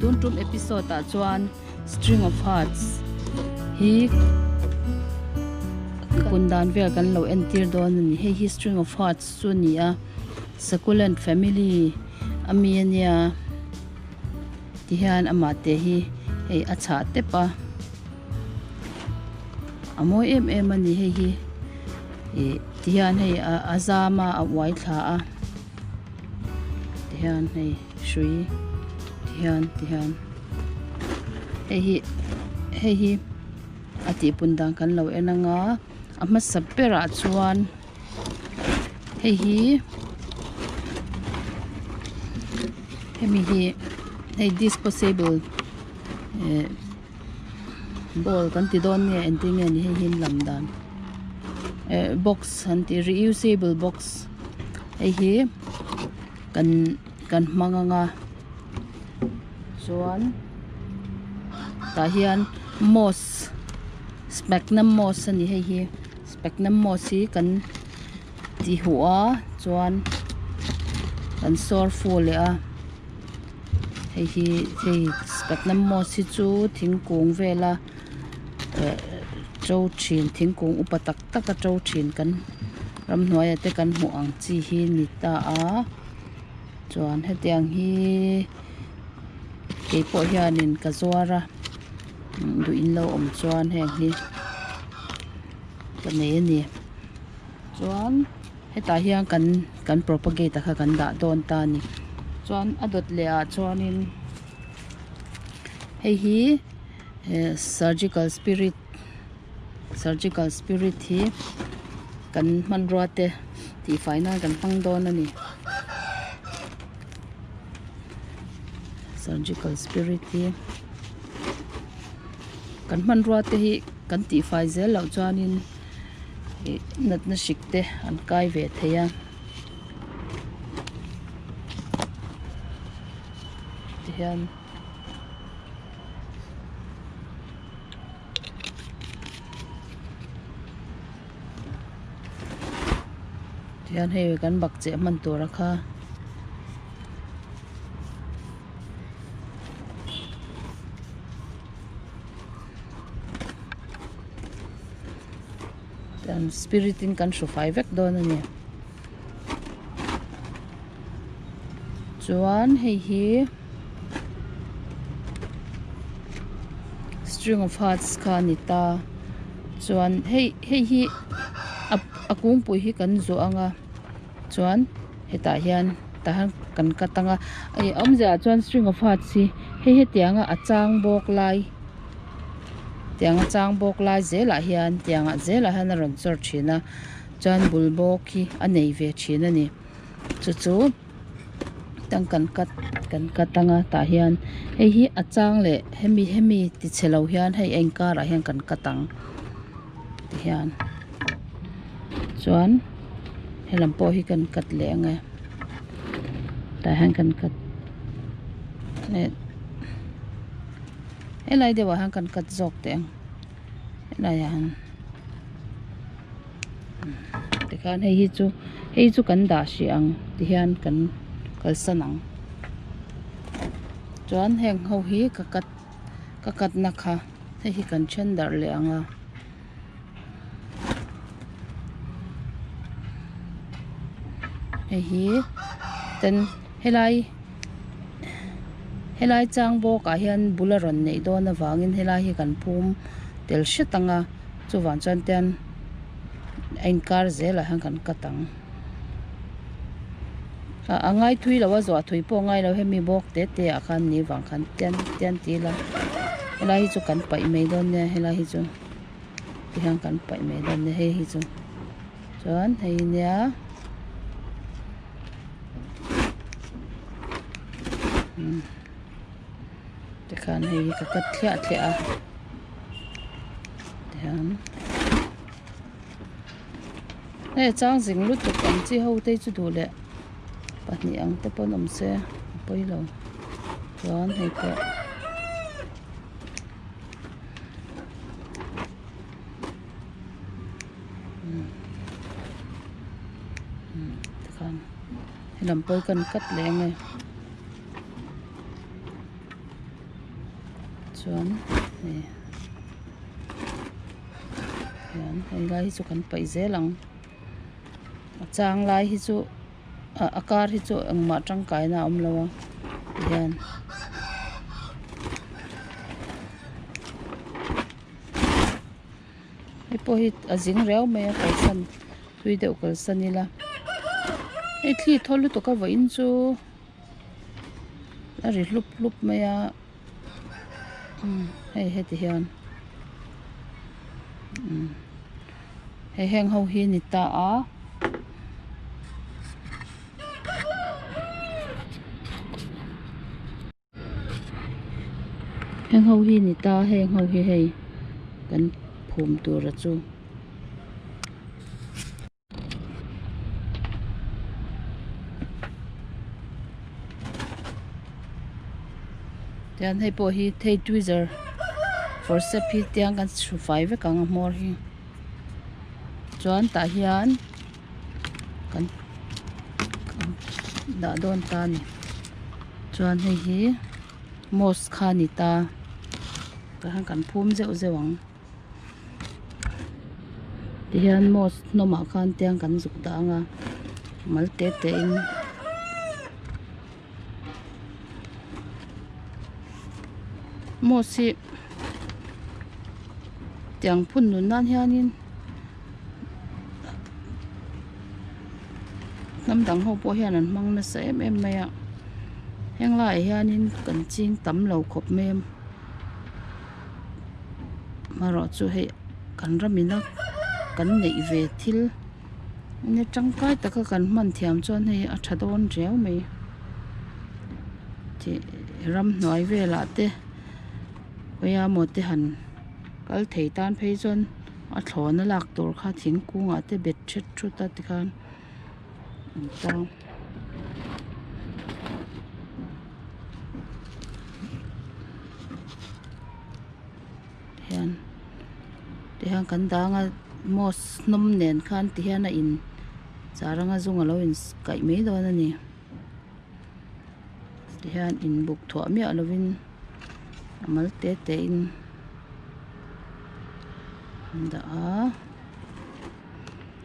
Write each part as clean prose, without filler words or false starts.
Tun tum episode ah chuan string of hearts hi kun dan vel kan lo entir dawn a ni. Hei hi string of hearts chu a ni a, succulent family ami a nia tihian amah te hi hei a chhah tep a a mawi em em a ni hei hi ih tihian hei a zam a a uai thla a tihian hei hrui tihian tihian hei hi hei hi a tihpun dan kan lo en anga a hmasa berah chuan hei hi hemi hi hei disposable eh bowl kan ti dawn nge engtin nge ni hei hi an lam dan eh box an tih reusable box hei hi kan kan hmang anga chuan tah hian moss sphagnum moss a ni hei hi sphagnum moss hi kan ti huh a chuan kan sawr fu leh a hei hi hei sphagnum moss hi chu thingkung vela eh to thin thingkung upa tak tak a to thin kan ramhnuaiah te kan hmuh ang chi hi ni ta a chuan hetiang hi keipawh hianin ka zuar a duh in lo awm chuan heng hi ka nei a ni chuan hetah hian kan kan propagate a kha kan dah dawn ta a ni chuan a dawt leh ah chuanin hei hi eh surgical spirit surgical spirit hi kan hmanrua te tihfai nan kan hmang dawn a ni surgical spirit hi kan hmanrua te hi kan tihfai zel loh chuanin ih natna hrik te an kai ve thei a tihian. Tihian hei kan bakcheh hman tur a kha tian spirit in kan hru fai vek dawn a ni chuan hei hi. String of hearts kha a ni ta chuan hei hei hi a a kungpui hi kan zawh ang a chuan hetah hian tah hian kan cut ang a ih a awmzia ah chuan string of hearts hi hei hetiang a a chang bawk lai tiang a chang bawk lai zelah hian tiang ah zelah hian a rawn chawr thin a chuan bul bawk hi a nei ve thin a ni chu chu. Tang kan cut kan cut anga tah hian hei hi a chang leh hemi hemi ti chhe lo hian hei a inkarah hian kan cut ang tihian chuan helam pawh hi kan cut leh ang e tah hian kan cut leh helai deuhah hian kan cut zawk teh ang helaiah hian. Tikhan hei hi chu hei chu kan dah hrih ang tihian kan kalsan ang chuan heng ho hi ka cut ka cut na kha hei hi kan then darh leh ang a. Hei hi ten helai helai chang bawk ah hian bul a rawn neih dawn avangin helai hi kan phum tel hret ang a. Chuvang chuan tian a inkar zelah hian kan cut ang. A a ngai thui lo a zuah thui pawh a ngai lo hemi bawk te te ah khan ni vang khan tian tian ti ila helai hi chu kan paih mai dawn nia helai hi chu tihian kan paih mai dawn nia hei hi chu chuan hei nia umm. Tikhan hei hi ka cut thliah thliah a tihian hei a chang zing lutuk ang chi ho te hi chu duh leh pahnih ang te pawn awm se a pawi lo chuan hei pawh tikhan helam pawh hi kan cut leh ang e. Chuan hei hian hei lai hi chu kan paih zel ang a chang lai hi chu ah a kar hi chu engmah tangkaina a awm lo a tihian. Hei pawh hi a zing riau mai a kalsan tui deuh kalsan ila hei thli thaw lutuk a vawiin chu a ri hlup hlup mai a umm hei heti hian umm hei heng ho hi a ni ta a. Heng ho hi ni ta heng ho hi hei kan phum tur a chu. Tian hei pawh hi thei tweezer forcep hi tiang kan hru fai vek ang a hmawr hi chuan tah hian. Kan dah dawn ta a ni chuan hei hi mosque kha a ni ta tah hian kan phum zeuh zeuh ang tihian mosque hnawmah khan tiang kan zuk dah ang a mal te te in. Mosque hi tiang phun nun nan hianin. Hnam dang ho pawh hian an hmang nasa em em mai a heng laiah hianin kan ching tam lo khawp mai a amaherawh chu hei kan ram ina kan neih ve thil enge tangkai taka kan hman thiam chuan hei a tha dawn riau mai tih ramhnuai velah te khawiah maw te han kal thei tan phei chuan. A thlawna lak tur kha thingkungah te bet thet thut a tikhan an tang. Tihian tihian kan dang a moss hnawm nen khan tihian a in char anga zung alo in kaih mai dawn a ni tihian inbuk thuah miah lovin a mal te te in. An dah a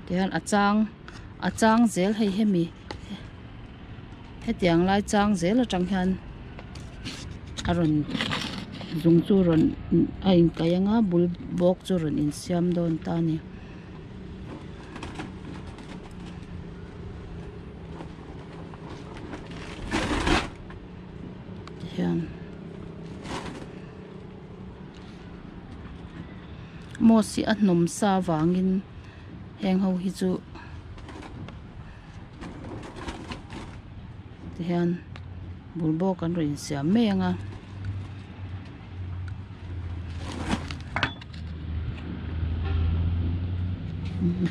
tihian a chang a chang zel hei hemi hetiang lai chang zel atang hian a rawn zung chu rawn a inkaih anga bul bawk chu rawn insiam dawn ta a ni. Tihian. Moss hi a hnawm sa avangin heng ho hi chu tihian bul bawk an rawn insiam mai ang a.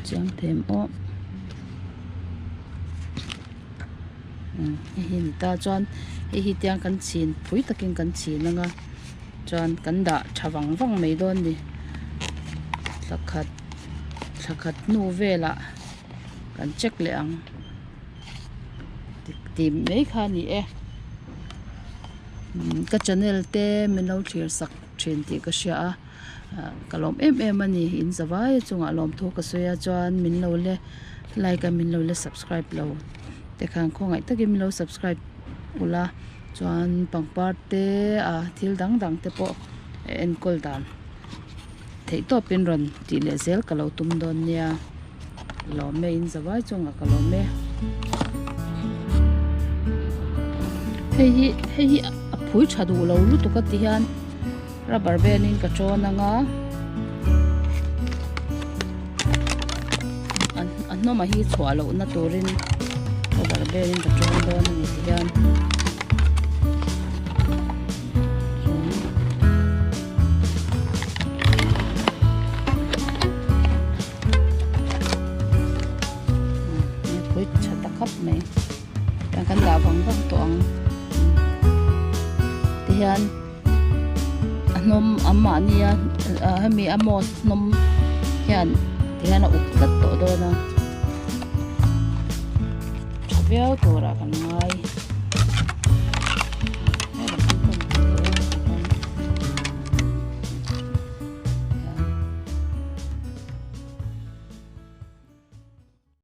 Chiang thei em aw hei hi a ni ta chuan hei hi tiang kan chhin phui takin kan chhin ang a. Chuan kan dah tha vang vang mai dawn ni thla khat thla khat hnu velah kan check leh ang tih mai kha a ni e ka channel te min lo thlir sak thin tih ka hria a ah ka lawm em em a ni in zavai chungah lawmthu ka sawi a chuan min lo le like a min lo le subscribe lo te khan khawngaih takin min lo subscribe ula. Chuan pangpar te ah thil dang dang te pawh a enkawl dan theih tawpin rawn tih leh zel ka lo tum dawn nia lawm e in zavai chungah ka lawm e. Hei hi hei hi a phui tha duh lo lutuk a ti hian rubber band in ka tawn anga a hnawmah hi chhuah loh na turin rubber band in ka tawn dawn a ni ti hian. Pui tha ta khawp mai kan dah vang vang tawh ang tihian. A hnawm an mahni a ah hemi a moss hnawm hian ti hian a up tlat tawh dawn a tha viau turah kan ngai.